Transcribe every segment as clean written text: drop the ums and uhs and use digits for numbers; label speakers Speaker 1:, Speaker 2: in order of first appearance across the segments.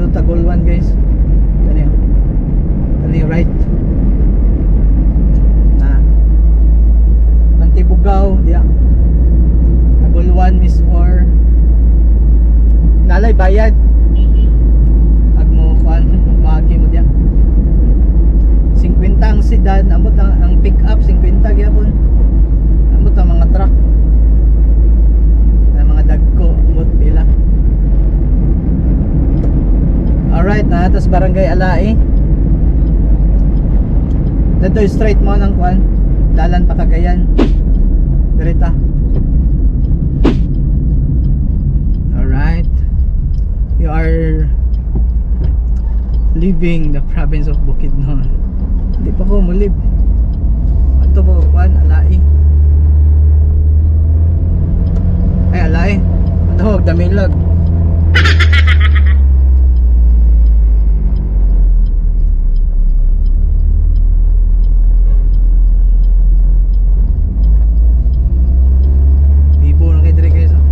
Speaker 1: Ato Tagolwan, guys. Kani. Kani right. Na. Mantibugao diya. Tagolwan, Miss Or. Nalay bayad. Pag mo kuan, maagi mo diya. 50 ang sedan, ambot ang pick up 50 gyapon. Ambot ang mga truck. Ang mga dagko, ambot pila. Alright, na tas Barangay Alae. Dito straight mo ng kuan. Dalan pa Cagayan. Dirita. Alright. You are leaving the province of Bukidnon. Hindi pa ko mulib. Ato po kuan, Alae. Ay, Alae. Ato Damilag. Bibo na kay dire, guys, oh.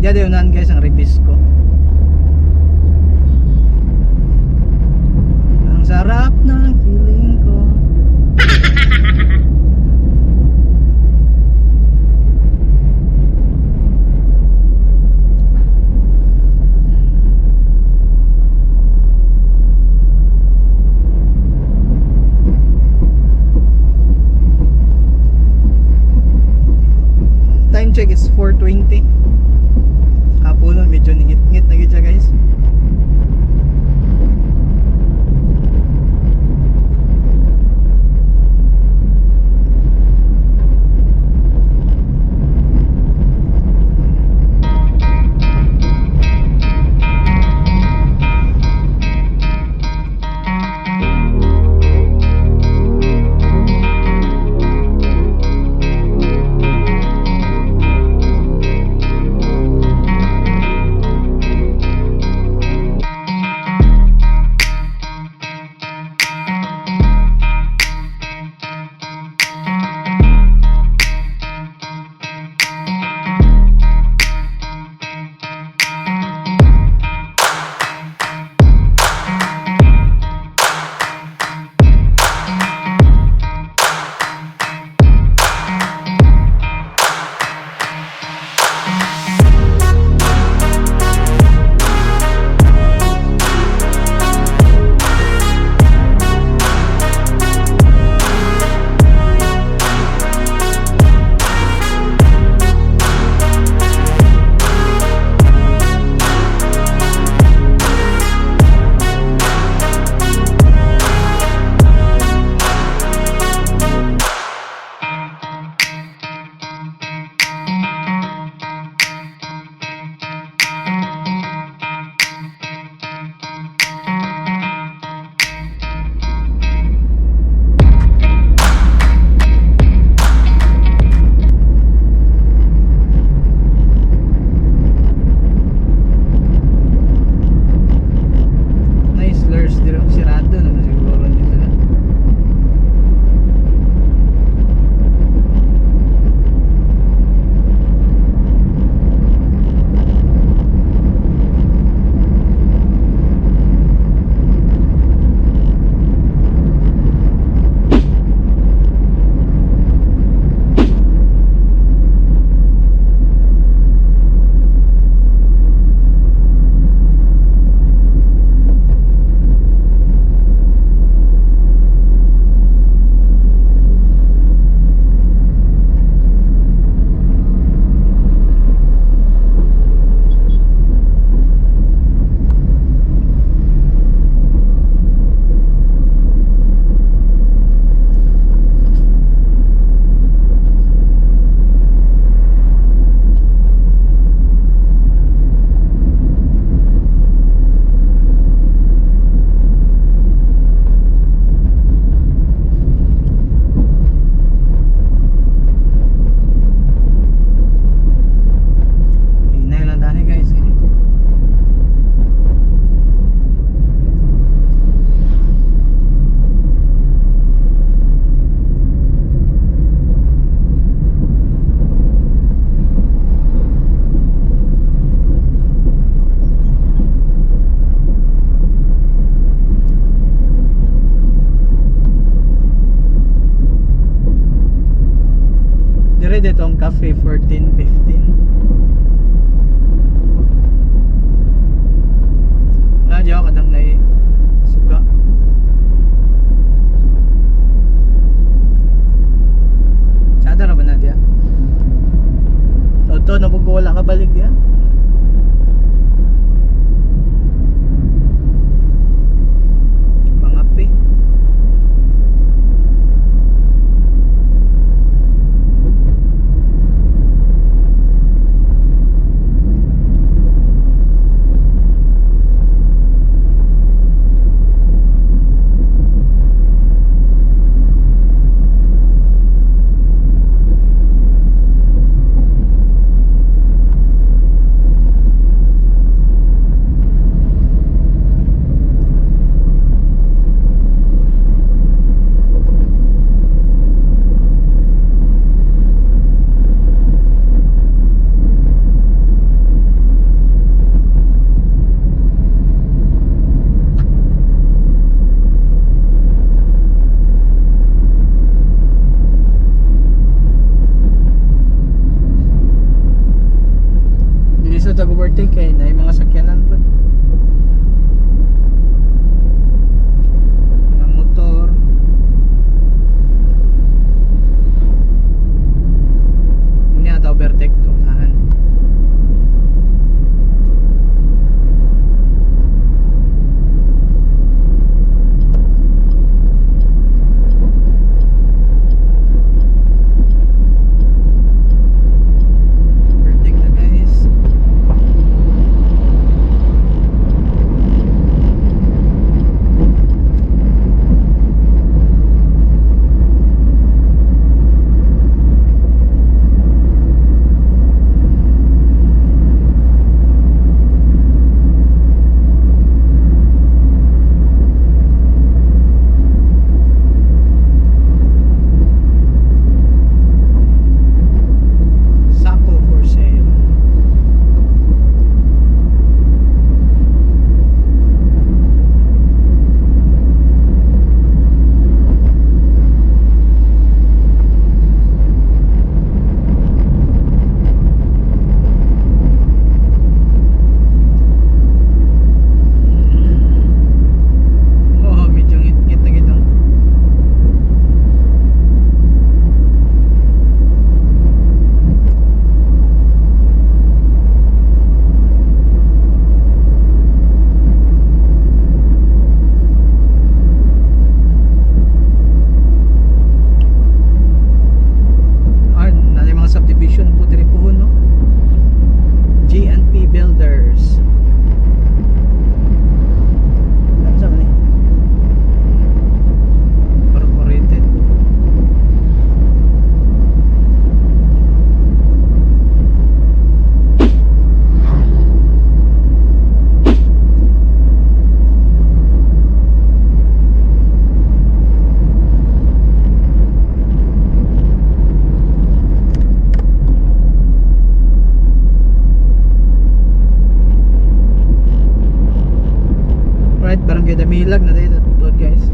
Speaker 1: Diyan din, guys, ang Rebisco. Ang sarap ng feeling ko. Time check is 4:20. Hapunon, medyo ningit-ngit na gid siya, guys. Libre dito ang cafe, 14, 15. Wala diyan ako kanang nai suga. Sada ra ba na diya? Toto na ko wala ka balik diya. Mga pe. Dili sa tag overtake kay na mga sakyanan pa. Mga motor. Hindi ata overtake to unahan. Overtake na, guys. Sako for sale. Oh, medyo ngit-ngit na gitong. Ah, na mga subdivision po diri po, no? GNP Builders. Ano sa ni? Corporated. Right, Barangay Damilag na dito tuod, guys.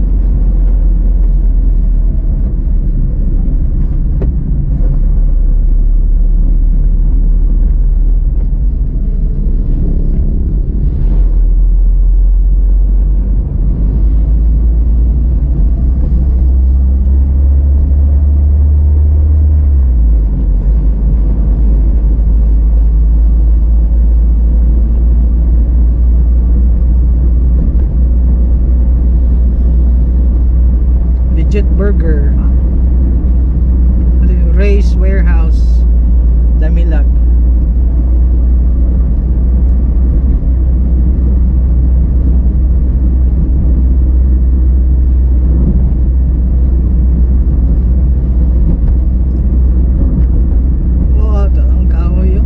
Speaker 1: Legit Burger. Ano yun? Ray's Warehouse, Damilag. Oh, ang kahoy yun.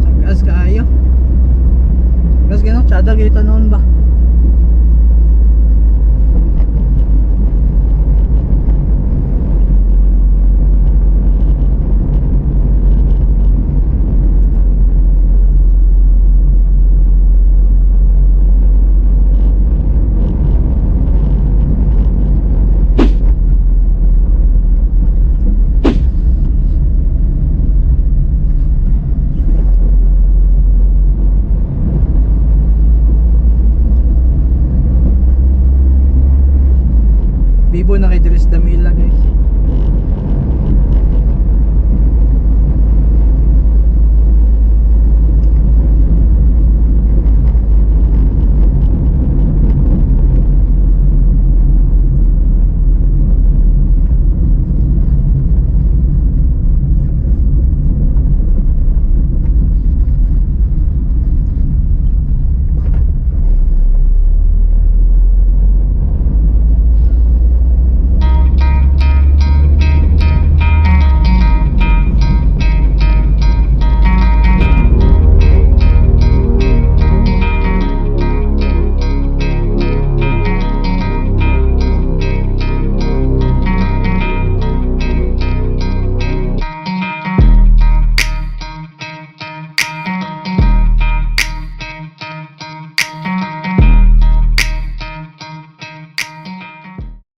Speaker 1: Tagas kaayo. Tagas gano'n, tsada kita noon ba? Bibo na kay diri sa Damila, guys.